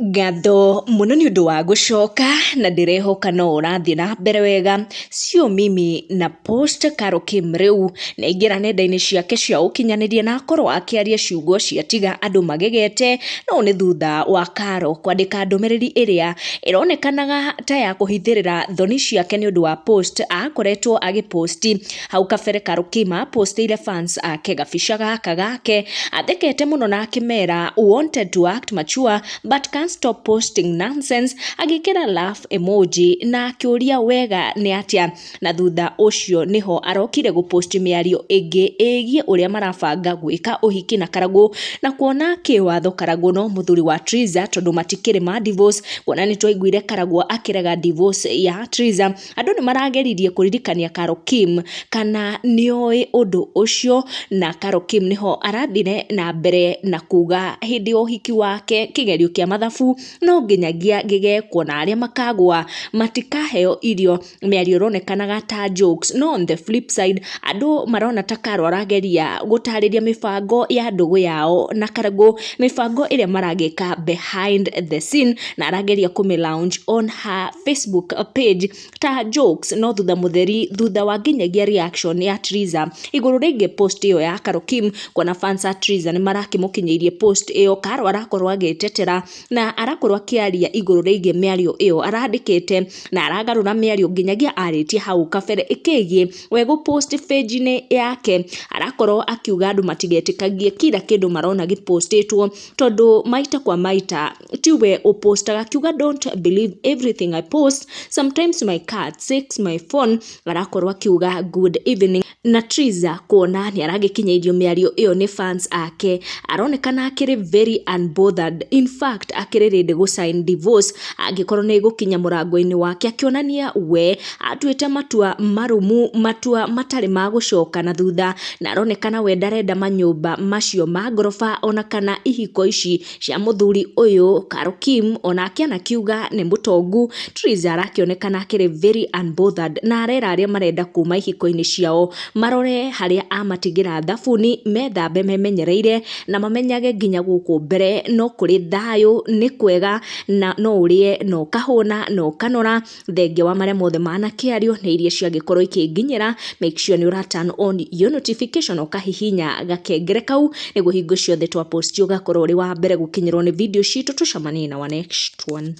Ngatho mũno nĩ ũndũ wa gũcoka na ndĩrehoka no ũrathiĩ na mbere wega. Sio mimi na post Carol Kim rĩu nĩ aingĩra nenda-inĩ ciake cia ũkinyanĩria na akorwo akĩaria ciugo ciatiga andũ magegete. No nĩ thutha wa Carol kwandĩka ndũmĩrĩri ĩrĩa ĩronekanaga ta ya kũhithĩrĩra thoni ciake nĩ ũndũ wa post akoretwo agĩposti hau kabere. Carol Kim apostĩire fans ake gabica gaka gake athekete mũno na akĩmera, "Wanted to act mature but can't stop posting nonsense," agĩkĩra laugh emoji na akĩũria wega nĩ atĩa. Na thutha ũcio nĩho arokire gũpost mĩario ĩngĩ ĩgiĩ ũrĩa marabanga gwĩka ũhiki na Karagũ, na kuona kĩwatho Karagũ no mũthuri wa Triza tondũ matikĩrĩ ma divorce. Kuona nĩ twaiguire Karagũ akĩrega divorce ya Triza, andũ nĩ marageririe kũririkania Carol Kim kana nĩoĩ ũndũ ũcio, na Carol Kim nĩho arathire na mbere na kuga hĩndĩ ya ũhiki wake kĩgerio kĩa mathabu no nginyagia gĩgekwo na arĩa makagwa matikaheo irio. Mĩario ĩronekanaga ta jokes, no on the flip side andũ marona ta Carol arageria gũtarĩria mĩbango ya ndũgũ yao na Karagũ, mĩbango ĩrĩa maragĩka behind the scene, na arageria kũmĩ launch on her Facebook page ta jokes. No thutha mũtheri, thutha wa nginyagia reaction ya Triza igũrũ rĩgiĩ post ĩyo ya Carol Kim, kuona fans a Triza nĩ marakĩmũkinyĩirie post ĩyo, Carol arakorwo agĩtetera na arakorwo akĩaria igũrũ rĩgiĩ mĩario ĩyo arandĩkĩte, na aragarũra mĩario nginyagia arĩtie hau kabere ĩkĩgiĩ we gũpost page-inĩ yake. Arakorwo akiuga andũ matigetĩkagie kila kĩndũ marona gĩpostĩtwo tondũ maita kwa maita tiwe ũpostaga, akiuga, "Don't believe everything I post, sometimes my cat takes my phone." Arakorwo akiuga good evening. Na Triza kuona nĩ aragĩkinyĩirio mĩario ĩyo nĩ fans ake, aronekana akĩrĩ very unbothered, in fact akĩrĩ ready gũ sign divorce angĩkorwo nĩ ĩgũkinya mũrango-inĩ wake, akĩonania we atuĩte matua marũmu, matua matarĩ ma gũcoka na thutha, na aronekana we ndarenda manyũmba macio ma ngoroba ona kana ihiko ici cia mũthuri ũyũ Carol Kim. Onake anakiuga nĩ mũtongu. Triza arakĩonekana akĩrĩ very unbothered na arera arĩa marenda kuma ihiko-inĩ ciao marore harĩa amatigĩra thabuni, methambe memenyereire na mamenyage nginya gũkũ mbere no kũrĩ thayũ, nĩ kwega na no ũrĩe na ũkahũna na ũkanora. Thengia wa marĩa mothe manakĩario nĩ iria ciangĩkorwo ikĩnginyĩra, make sure nĩ ũra turn on your notification, ũkahihinya gakengere kau nĩguo hingo ciothe twa post ũgakorwo ũrĩ wa mbere gũkinyĩrwo nĩ video citũ. Tũcemanie na wa next one.